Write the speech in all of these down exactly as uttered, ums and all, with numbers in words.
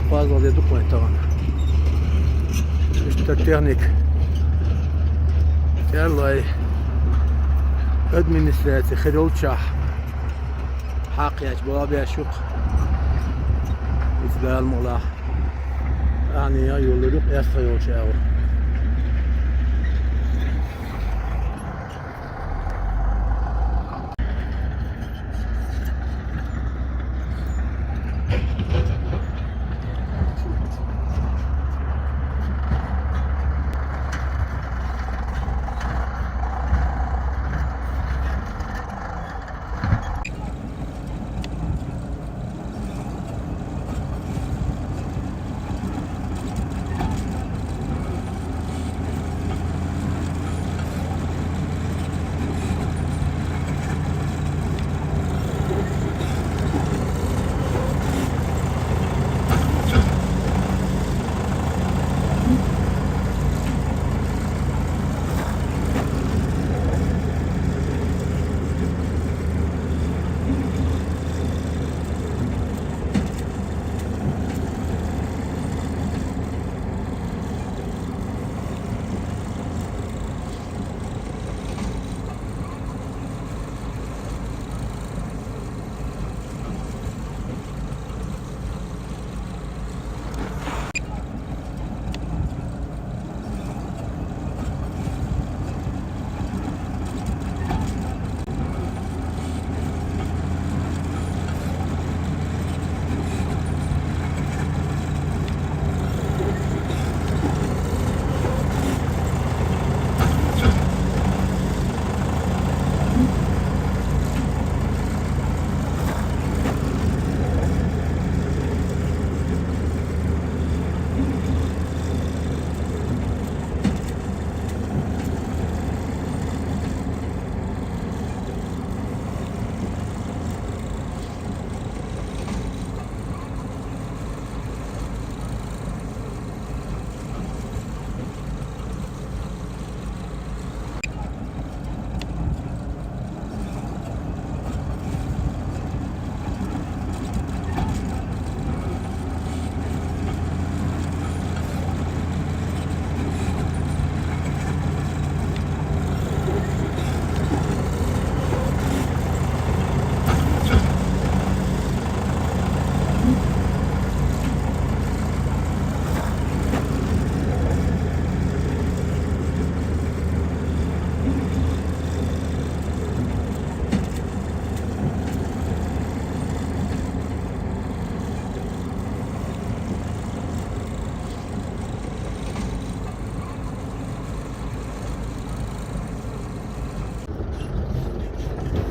Кхозлагӏа де ду-кх вайн тахан. Иштта техника. ТӀехьалой администраци хир йолччахь хьакхаьча бабеш ю-кх. Иштта Дала мукъалахь. Ахьа а йоллур ю-кх, эстагӏа йолчу агӏор.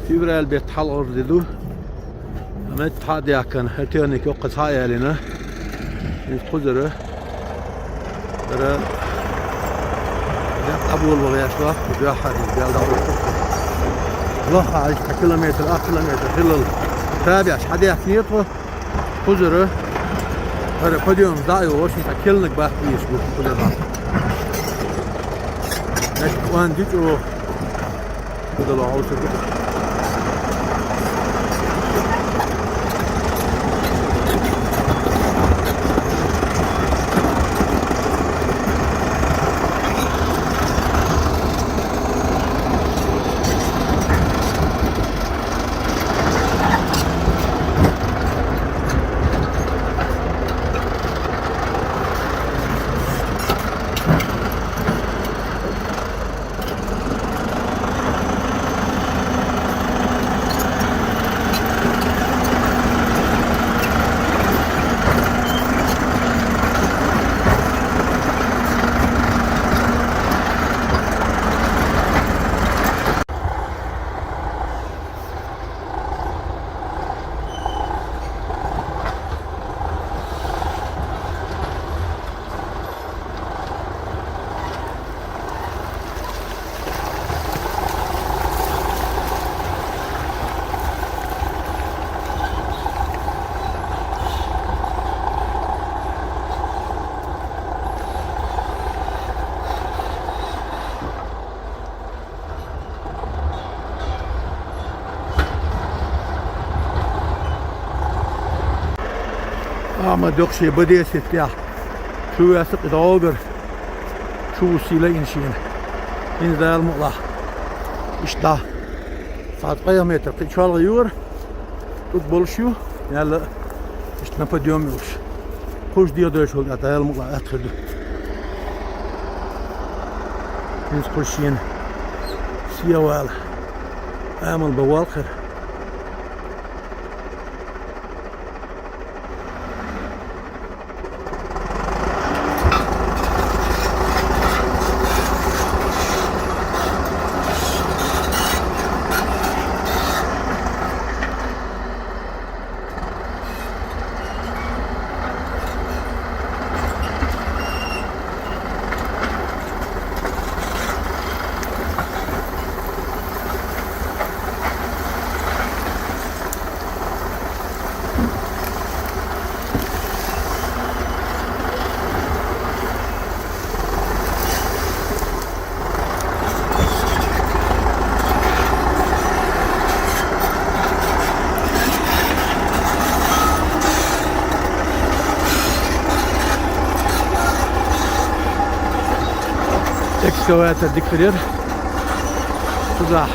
Февраль бетта хьалхара де ду. Амма тхьа а даьхкина, хӀара техника йоккха цхьа а ялийна. Иза кхузара. Дара. Дакъа къабул ваьш вац, дуьххьара иза бел дӀавоьдуш. Лоха хьажа, цхьа километр, ах километр хиллал. Табеш хьадаьхкинера тхо. Кхузара. ХӀара подъём дӀа а йолуш, цхьа килнаг баккха йиш бу кхузара. Значит, ван дичу. Кхузара хьовсург. Амма доккха шен бадесет тӀехь. Чу ваьсса кхин дӀогара. Чу вуссийла ина шена. ХӀинца Дала мукъалахь. Иштта дӀа. Цхьа ткъе метр кхин чолгӀа йора. ТӀулг болуш ю. Яьлла. Иштта на подъём йолуш. Кхуш дехадойш волу тӀехь Дала мукъалахь атта хир ду. ХӀинца кхуш шена. Сехьа вала. Амал бан валкхара. Экскаватор дика хир яра. Кхузахь.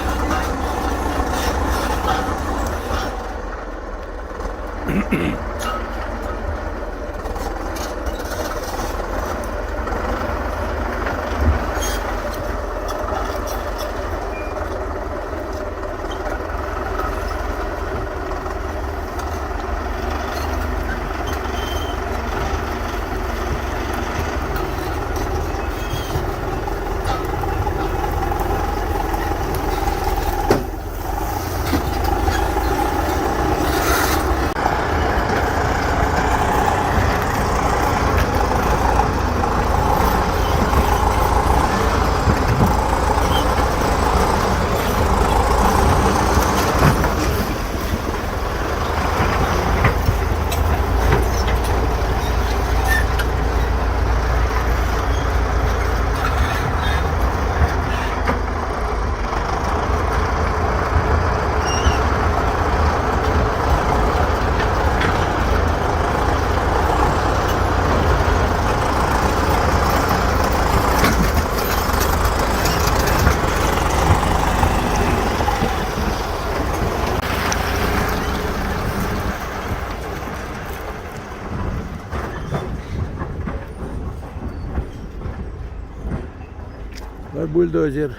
Вай бульдозер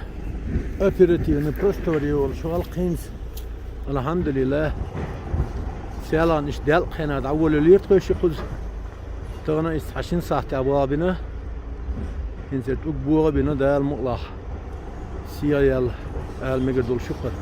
оперативный простор йолуш ваьлла хӀинца. Алхьамдулиллах. Селхана иштта делкъа хенахь дӀаволавелира тхо ши кхуза. Тахана иза цхьа шина сахьтехь болх бина. ХӀинца тӀулг богӀа бина, Дала мукъалахь. Сехьа яьлла, ала мегар долуш ю-кх хӀара.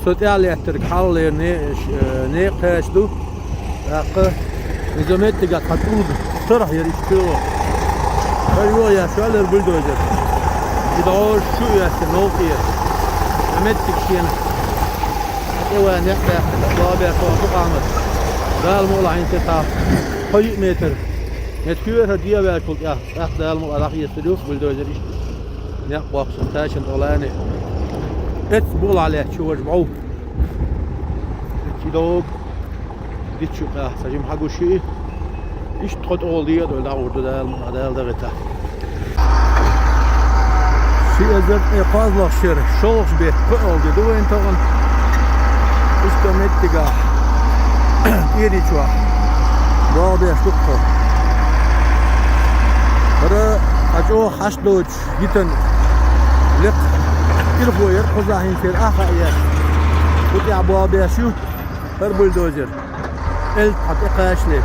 Со тӀаьхьа лаьттарг хьалха лерина не-, э, некъа кхача ду. ТӀаккха иза меттигахь цхьа тӀулг сарахь яра иштта чуьра. Ша йоха яьшваьллера бульдозер. И дӀо шу а йоьссина новкъа яра. Ша меттиг шена. ТӀе ван некъ баьккхина, дӀо баьккхина, дукха хӀума. Дала мукъалахь хӀинца цхьа кхо-йиъ метр. Метр кхоьру хӀара дегӀ ваьллачул тӀаьхьа. ТӀаккха Дала мукъалахь дӀахецар ю бульдозер иштта. Некъ боккхуш, кхачанна тӀе лайна. Эццахь бухахь лаьтташ ву важа бӀов. Эццахь догу. Дитт шу къаьхьа, сан жима хьагуш и. Иштта тхо тӀе гӀолла дегӀа а довла дӀагӀур ду Дала мукъалахь, Дала дагӀийтахь. Ши эзар ткъе кхозлагӀчу шеран шолгӀачу беттан кхоалгӀа де ду вайна тахана. Иштта меттигахь, ТӀерий чохь, болх беш ду тхо. ХӀара цхьа чӀогӀа хьашт доцуш йитина лекха ирхо яра кхузахь, хӀинца ахьа а еш. Кху тӀехь болх беш ю хӀара бульдозер. Элта хьан тӀе кхачале.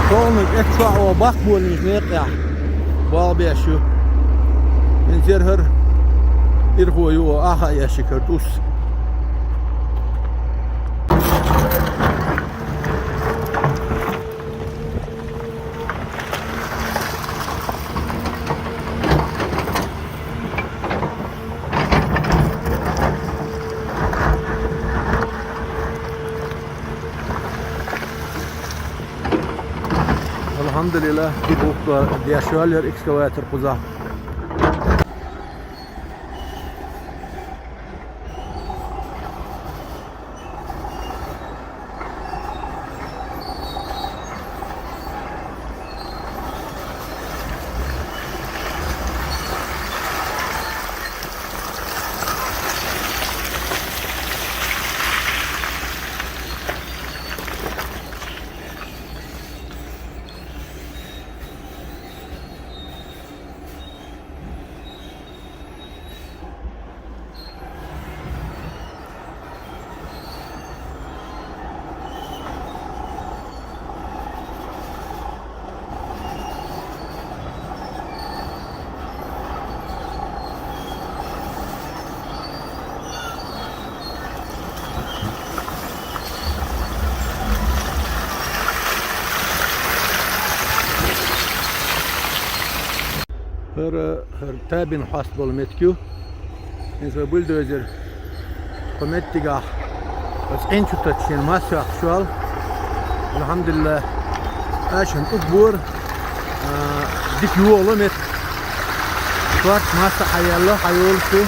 Тхуна эццахь оха баккхаболийначу некъехь болх беш ю. ХӀинца яра хӀара Ирхо ю аха ящикар тус. Алхьамдулиллахь, ди бухта дешвалер экскаватор кхуза. ХӀара, хӀара табин хьост бола меттиг ю. ХӀинца вай бульдозер кху меттигахь оцу Ӏин чу таччина масса йоккхуш йолу. Алхьамдулиллахь, аша тӀуг бора, а, дика йолу меттиг. Шорта масса хьаелла, хьайолуш ю.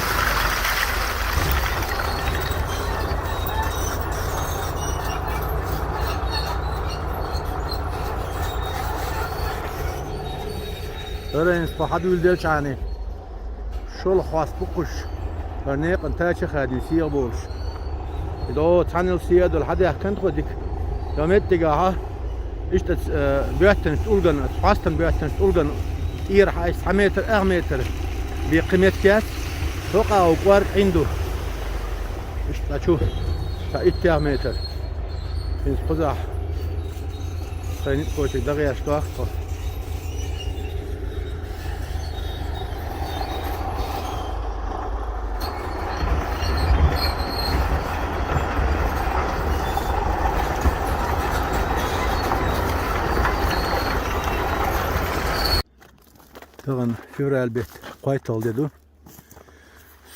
ХӀара хӀинца тхо хьадуьйладелчхьана, шолгӀа хьост бу кхуш, хӀара некъан тача а хадий сехьа болуш. И догӀу цхьанал сехьа долу хьадаьхкина тхо дика. Йо меттигахьа, иштта, э, боьттанаш тӀулган, хьостан боьттанаш тӀулган тӀера хьайса цхьа метр, ах метр бен кхин меттиг яц, хӀокху агӀор кӀорга Ӏин ду. Иштта цхьа чу, цхьа иттех метр. ХӀинца кхузахь. Сайн ницкъ кочиг дагӀеш дохку тхо. Тахана февраль беттан кхойтталгӀа де ду.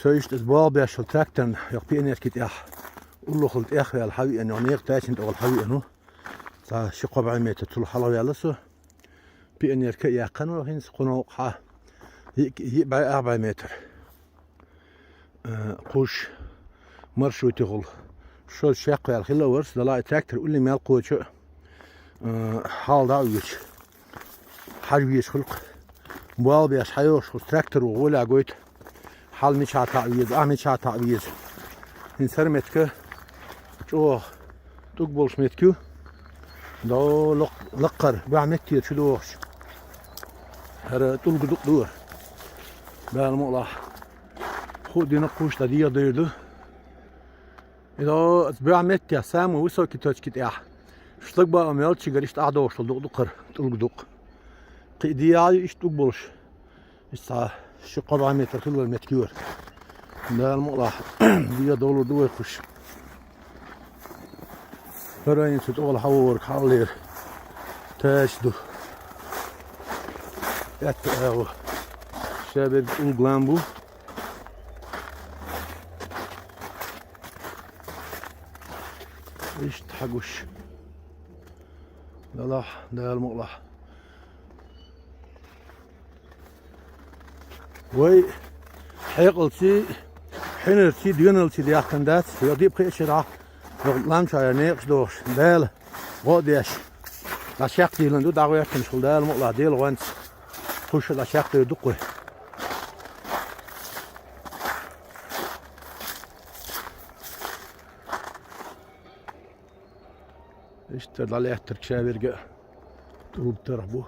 Со иштта иза болх беш йолу тракторна йоккха пионерки тӀехь уллохула тӀехваьлла хьавеана, йоккха некъа тачанна тӀехула хьавеана ву. Цхьа ши-кхо бӀе метр цул хьалхаваьлла со. Пионерка а яьккхина ву хӀинца кху новкъахьа. Йиъ, йиъ бӀе, ах бӀе метр. Э, кхуш маршрутехула. Шозза чекхваьлла хилла вара со, дала и трактор улле мел кхочу, э, хьал дӀа а оьцуш. Хьажа везаш хуьлу-кх. Болх беш хьайогӀуш хуьлу трактор ву гӀоле гойту. Хьал мичахь таӀа веза, ахь мичахь таӀа веза. ХӀинца хӀара меттиг чӀогӀа тӀулг болуш меттиг ю. До лак-, лаккхара, баьхьа меттера чу догӀуш. ХӀара тӀулга дукъ ду. Дала мукъалахь. Ху дина кхуш дӀа дегӀа дайр ду. Иза оцу баьхьа меттехь, самый высокий точки тӀехь. Шлагбаум йолчигара иштта ахь догӀуш долу дукъ ду-кх хӀара, тӀулг дукъ. Кхин дегӀа ю иштта тӀулг болуш. Иштта цхьа ши-кхо бӀе метр хилла меттиг ю хӀара. Дала мукъалахь, дегӀа довлур ду вай кхуш. ХӀара хӀинца тӀехула хьавогӀург хьаллера тача ду. Аьтта агӀо. Ша берг тӀулг лам бу. Иштта хьагуш. Далахь, Дала мукъалахь. Вай хьекъалций, хьинарций, доьналций даьхкина дац, йо, диъ-пхиъ шарахь, йо, лам чохь некъаш дохуш, Дала гӀо а деш, дӀачекхдийлина ду, дӀагӀоьртинчул Дала мукъалахь, Делан гӀоьнца кхуша дӀачекхдевр ду-кх вай. Иштта дӀалаьттарг ша верг а тӀулг тарх бу.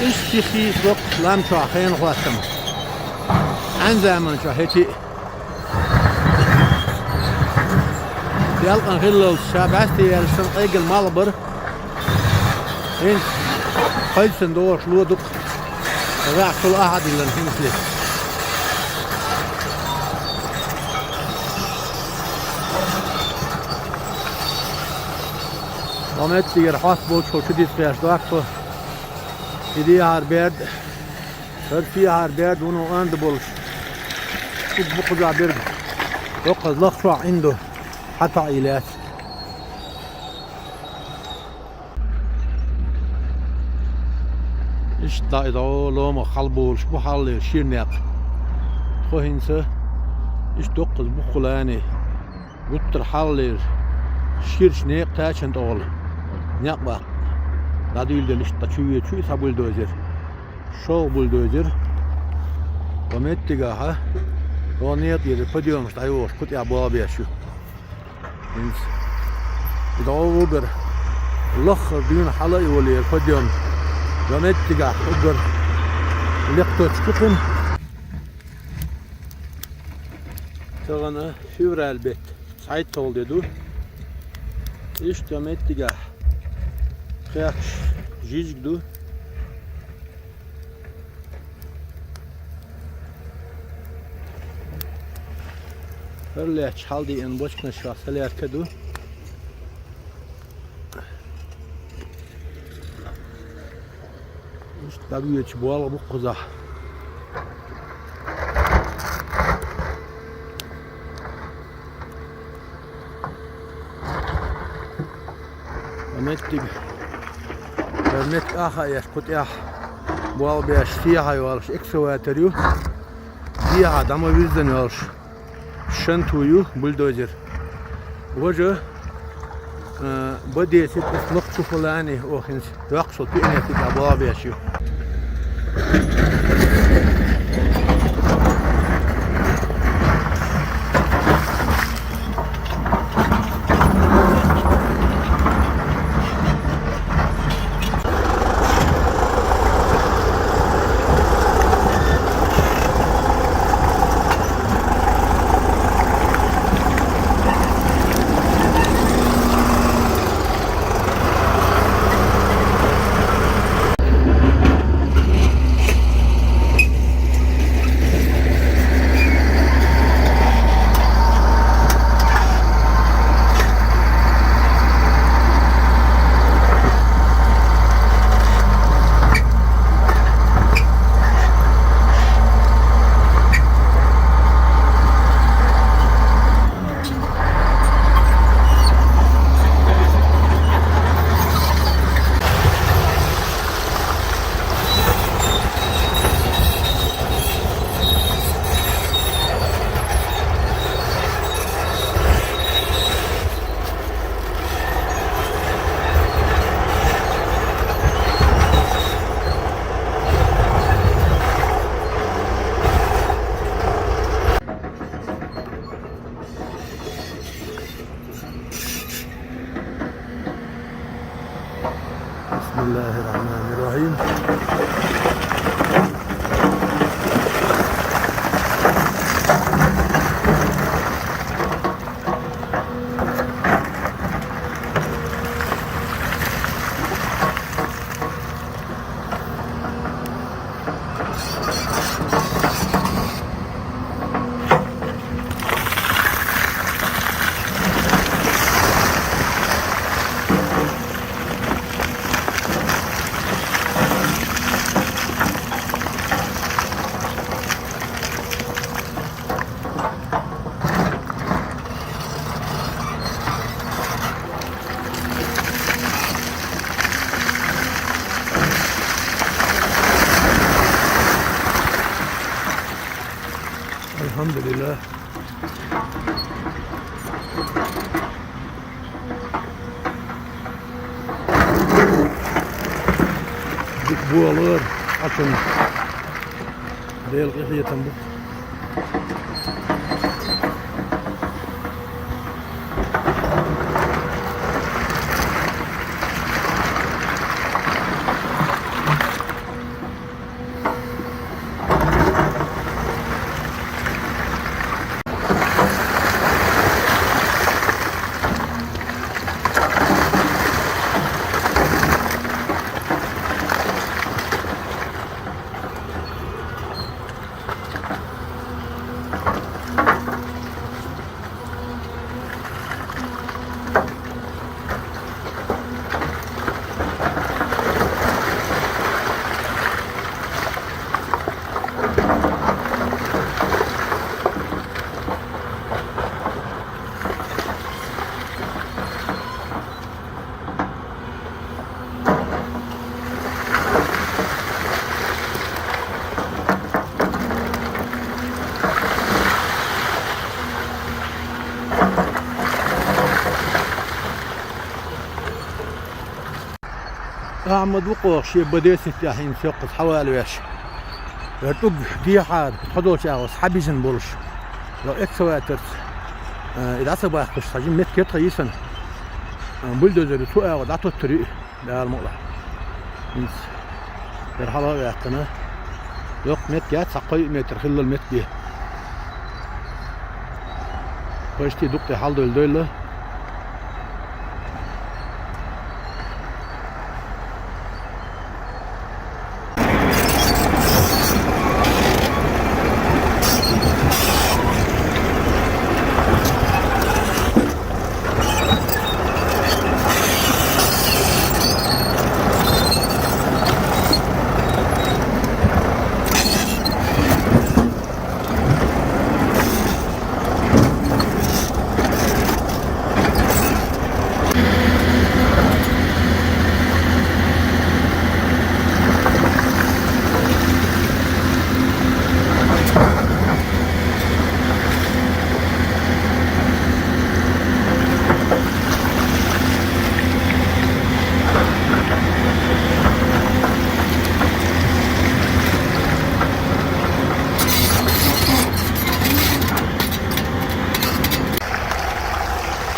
Иштта хийца локху лам чохь хенахоттам. Ӏаьнзаман чохь хӀетий. Делкъан хиллалц ша бӀаьсте яьлла санна къеггина малх бара. ХӀинца кхайсан догӀуш ло ду-кх. Ваьхьа шул ахьа диллина хӀинцале. Ма меттигара хьост болчухула чу дицкъеш дац тхо. И дехьара берд, хӀара сехьара берд вуно арда болуш. Угга бу кхузахь берг. Доккхаза лахчохь Ӏин ду. Хьа тоӀий лаьцна. Иштта дӀа и дӀо ломах хьалаболуш бу хьаллера шира некъ. Тхо хӀинца иштта доккхаза бу кху лани. Гуттар хьаллера ширачу некъа тачан тӀехула некъ баккха. ДӀадуьйладелла иштта дӀа чу веза чу и цхьа бульдозер. ШолгӀа бульдозер. Ва меттигахьа, ва некъа тӀера подъёмаш дӀайохуш, кху тӀехь болх беш ю. ХӀинца и дӀо вугар лаххара дуьйна хьала а йолу яра подъём. Ва меттигахь угар лекхточку кхин. Тахана февраль бетта цхьайтталгӀа де ду. Иштта меттигахь кхехкаш жижиг ду. ХӀара лаьтташ хьалдеана бочканаш ша салерка ду. Иштта дӀавоьдуш болх бу кхузахь. Ва меттиг, ва меттиг ахьа еш кху тӀехь болх беш сехьа йолуш экскаватор ю. Дехьа дӀа ма вирзина йолуш. Шанту ю бульдозер. Важа, а, бадесет ас лакхчу фулани охинс. Вакшул пиънетиг а бабеш ю. بسم الله الرحمن الرحيم. الحمد لله. Дика болор, Ӏачун. Дела къинхетам бу. Ахьмад ву-кх оха шен Б десять яхьийна соккхаза хьавалавеш. Ер тӀуг дехьара, тхо долчу агӀор хьабижина болуш. Йо, экскаваторца, э, и дӀа ца баккхуш, цхьа жима меттиг я тхан йисина. Э, бульдозерца цу агӀор дӀатоттур ю. Дала мукъалахь. ХӀинца хӀара хьала а ваьккхина. Йоккха меттиг яц, цхьа кхо-йиъ метр хиллал меттиг я. Почти дукха тӀе хьалдойла дойла.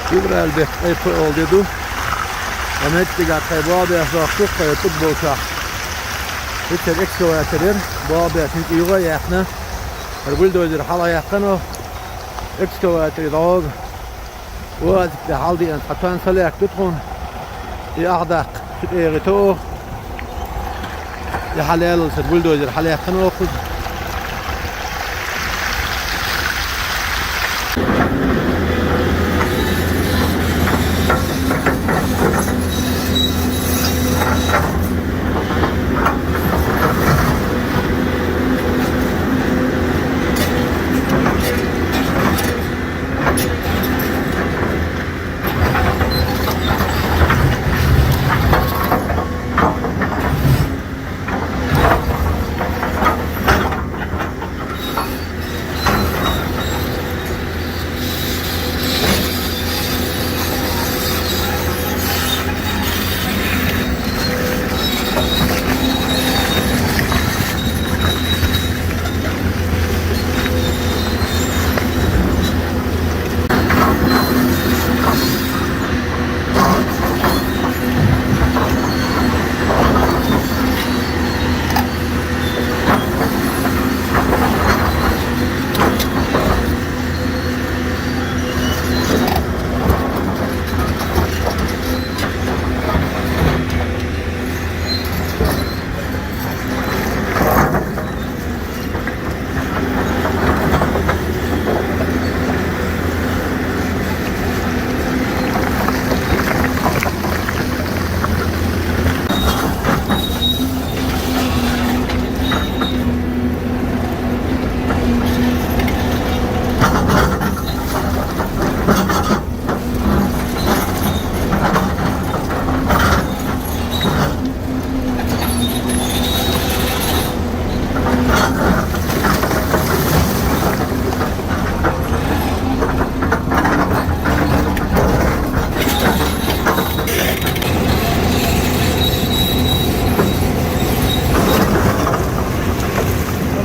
Февраль беттан айпа олу де ду. Ткъа меттигахь тхайн болх беш доккхуш ду, тхайн тӀуг болчохь. ХӀинца экскаватор яра, болх беш хӀинца юха а яьккхина. ХӀара бульдозер хьала яьккхина, экскаватор дӀогӀа. УАЗик тӀе хьалдеана цхьа тонна салаьртӀа ду тхуна. И ахьадаккха, цу тӀе гӀитта оха. И хьалаялалц бульдозер хьалаяьккхина оха кхуза.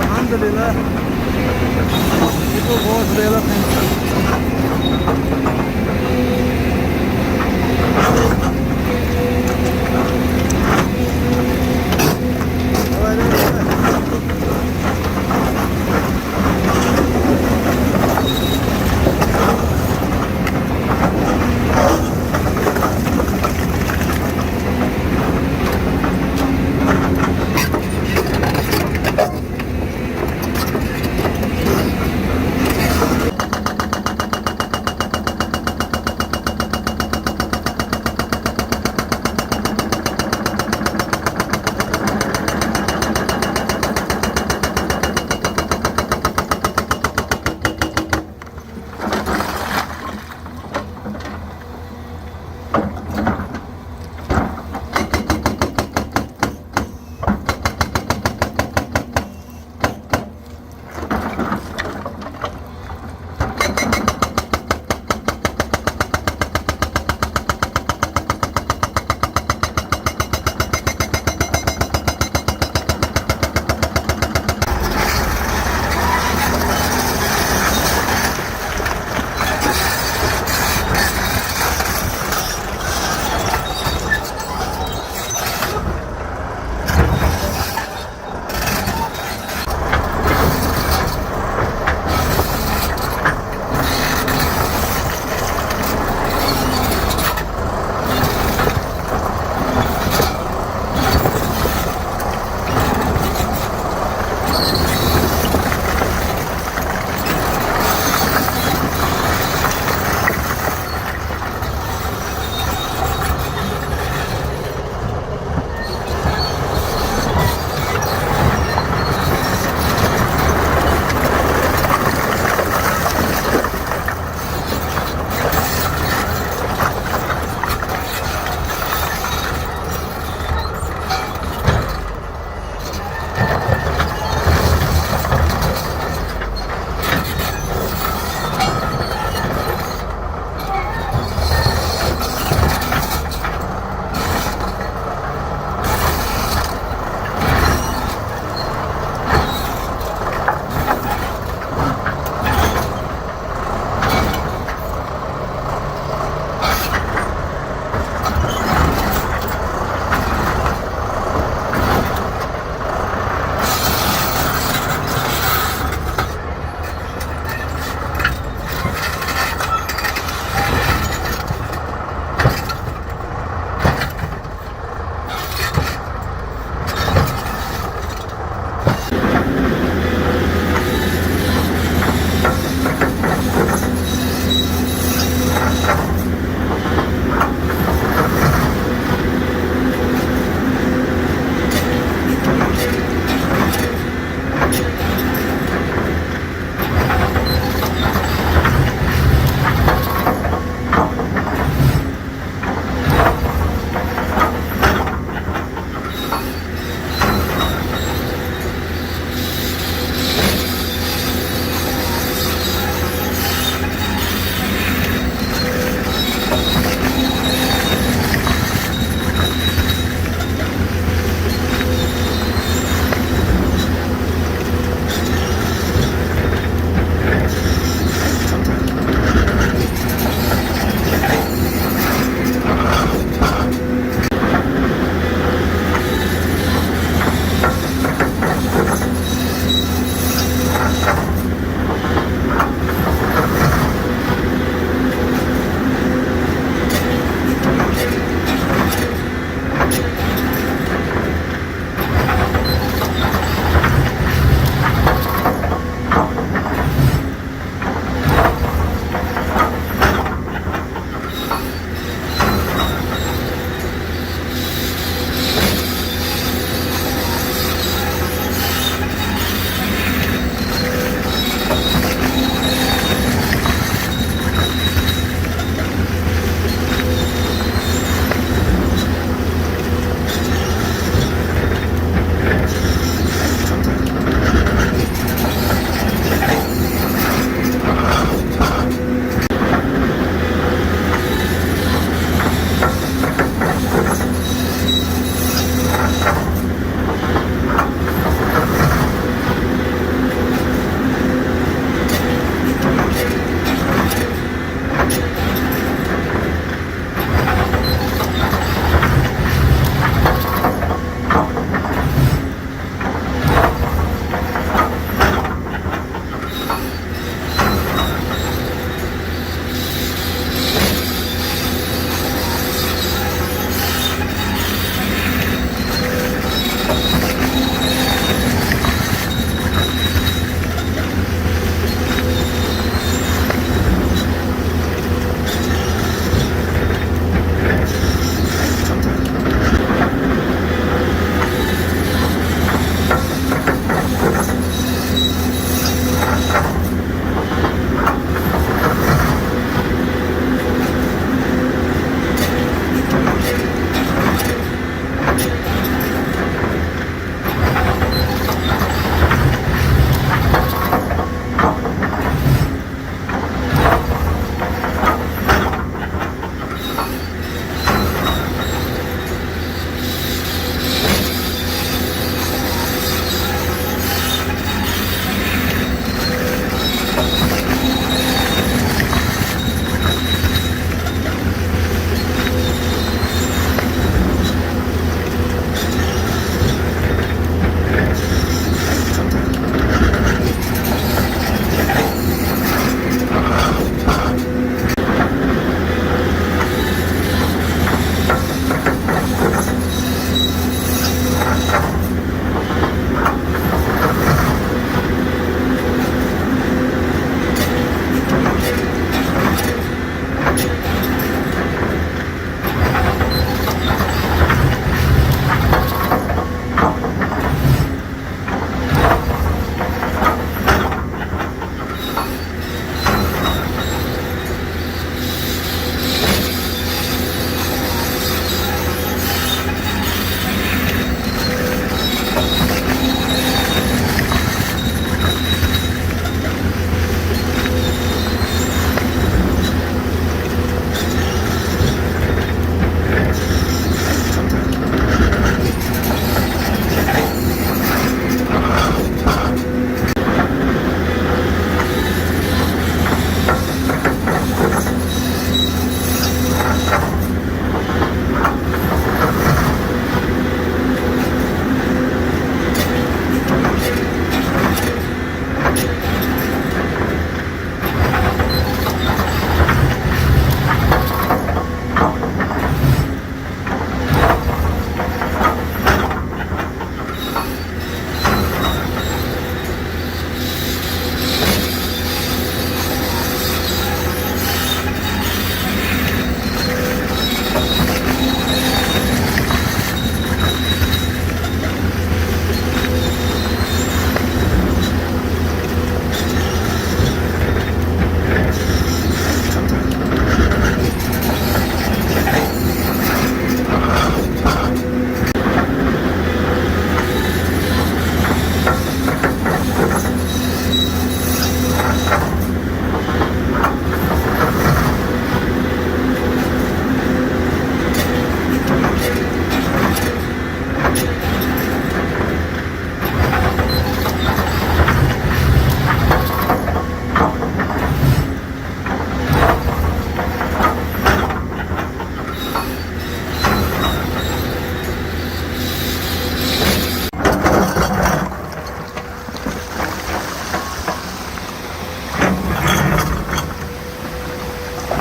الحمد لله.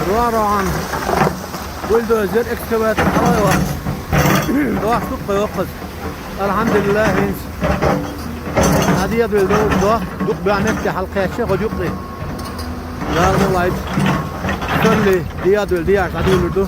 Рогӏан-рогӏан бульдозер, экскаватор хьалайва. Дохь дукха йоккхуз. Алхьамдулиллахь, хӀинца. Хьадия дуьлду дохь, дукха баьхметтехь хьалкхаьчча гӀо дуккхий. Ялла лайт. Сорли дия дуьлду, дияш дӀадуьйлур ду.